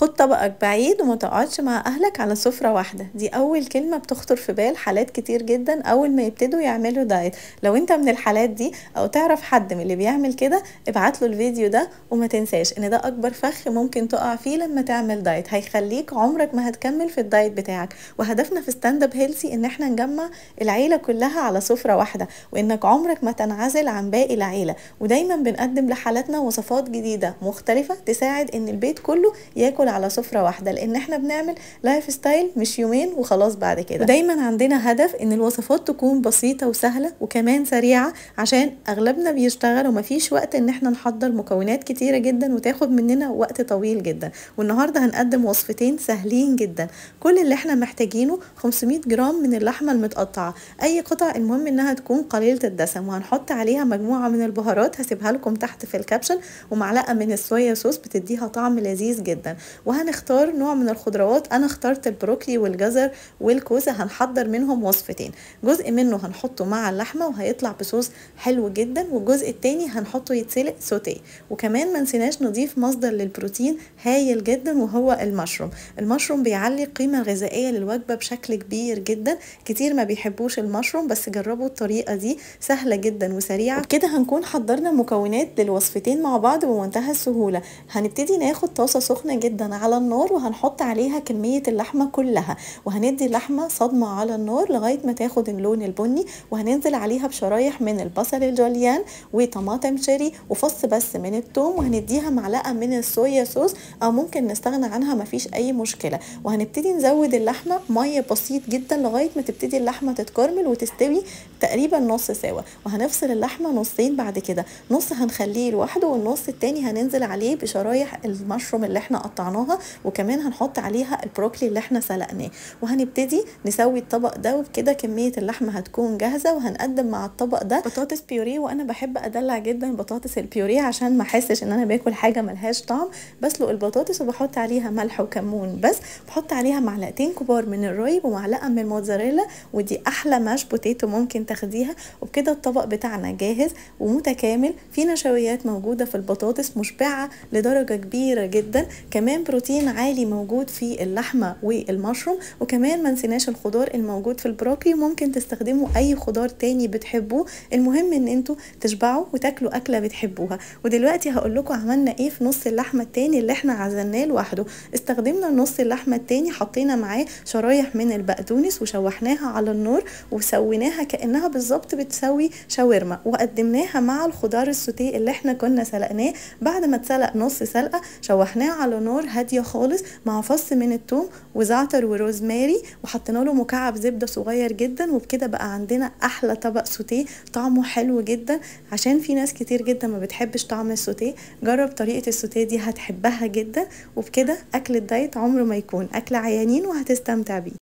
خد طبقك بعيد وما تقعدش مع اهلك على سفرة واحدة. دي اول كلمة بتخطر في بال حالات كتير جدا اول ما يبتدوا يعملوا دايت. لو انت من الحالات دي او تعرف حد من اللي بيعمل كده ابعت له الفيديو ده، وما تنساش ان ده اكبر فخ ممكن تقع فيه لما تعمل دايت، هيخليك عمرك ما هتكمل في الدايت بتاعك. وهدفنا في Stand Up Healthy ان احنا نجمع العيلة كلها على سفرة واحدة، وانك عمرك ما تنعزل عن باقي العيلة. ودايما بنقدم لحالاتنا وصفات جديدة مختلفة تساعد ان البيت كله ياكل على سفرة واحدة، لان احنا بنعمل lifestyle مش يومين وخلاص بعد كده. ودايما عندنا هدف ان الوصفات تكون بسيطة وسهلة وكمان سريعة، عشان اغلبنا بيشتغل ومفيش وقت ان احنا نحضر مكونات كتيرة جدا وتاخد مننا وقت طويل جدا. والنهاردة هنقدم وصفتين سهلين جدا. كل اللي احنا محتاجينه 500 جرام من اللحمة المتقطعة، اي قطع، المهم انها تكون قليلة الدسم، وهنحط عليها مجموعة من البهارات هسيبها لكم تحت في ال caption، ومعلقة من الصويا صوص بتديها طعم لذيذ جدا. وهنختار نوع من الخضروات، انا اخترت البروكلي والجزر والكوسة، هنحضر منهم وصفتين، جزء منه هنحطه مع اللحمة وهيطلع بصوص حلو جدا، والجزء التاني هنحطه يتسلق سوتيه. وكمان ما نسيناش نضيف مصدر للبروتين هايل جدا وهو ال mushroom. ال mushroom بيعلي القيمة الغذائية للوجبة بشكل كبير جدا، كتير ما بيحبوش المشروم بس جربوا الطريقة دي، سهلة جدا وسريعة. وكده هنكون حضرنا مكونات للوصفتين مع بعض بمنتهى السهولة. هنبتدي ناخد طاسة سخنة جدا على النار وهنحط عليها كمية اللحمة كلها، وهندي اللحمة صدمة على النار لغاية ما تاخد اللون البني، وهننزل عليها بشرايح من البصل الجوليان وطماطم cherry وفص بس من الثوم، وهنديها معلقة من الصويا صوص او ممكن نستغنى عنها مفيش اي مشكلة. وهنبتدي نزود اللحمة مية بسيط جدا لغاية ما تبتدي اللحمة تتكرمل وتستوي تقريبا نص سوا. وهنفصل اللحمة نصين بعد كده، نص هنخليه لوحده والنص التاني هننزل عليه بشرايح المشروم اللي احنا قطعناها، وكمان هنحط عليها البروكلي اللي احنا سلقناه، وهنبتدي نسوي الطبق ده. وبكده كمية اللحمة هتكون جاهزة. وهنقدم مع الطبق ده بطاطس بيوريه، وانا بحب ادلع جدا بطاطس البيوريه عشان ما احسش ان انا باكل حاجة ملهاش طعم. بسلق البطاطس وبحط عليها ملح وكمون بس، بحط عليها معلقتين كبار من الرايب ومعلقة من الموتزاريلا، ودي احلى mashed potato ممكن تاخديها. وبكده الطبق بتاعنا جاهز ومتكامل، في نشويات موجودة في البطاطس مشبعة لدرجة كبيرة جدا، كمان بروتين عالي موجود في اللحمة والمشروم، وكمان ما نسيناش الخضار الموجود في البروكلي. ممكن تستخدموا اي خضار تاني بتحبوه، المهم ان انتوا تشبعوا وتاكلوا اكله بتحبوها. ودلوقتي هقول لكم عملنا ايه في نص اللحمة التاني اللي احنا عزلناه لوحده. استخدمنا نص اللحمة التاني، حطينا معاه شرايح من البقدونس وشوحناها على النار وسويناها كانها بالظبط بتسوي شاورما، وقدمناها مع الخضار السوتيه اللي احنا كنا سلقناه. بعد ما اتسلق نص سلقه شوحناه على نار هادية خالص مع فص من الثوم وزعتر وروزماري، وحطينا له مكعب زبدة صغير جدا. وبكده بقى عندنا احلى طبق سوتيه طعمه حلو جدا. عشان في ناس كتير جدا ما بتحبش طعم السوتيه، جرب طريقه السوتيه دي هتحبها جدا. وبكده اكل الدايت عمره ما يكون اكل عيانين وهتستمتع بيه.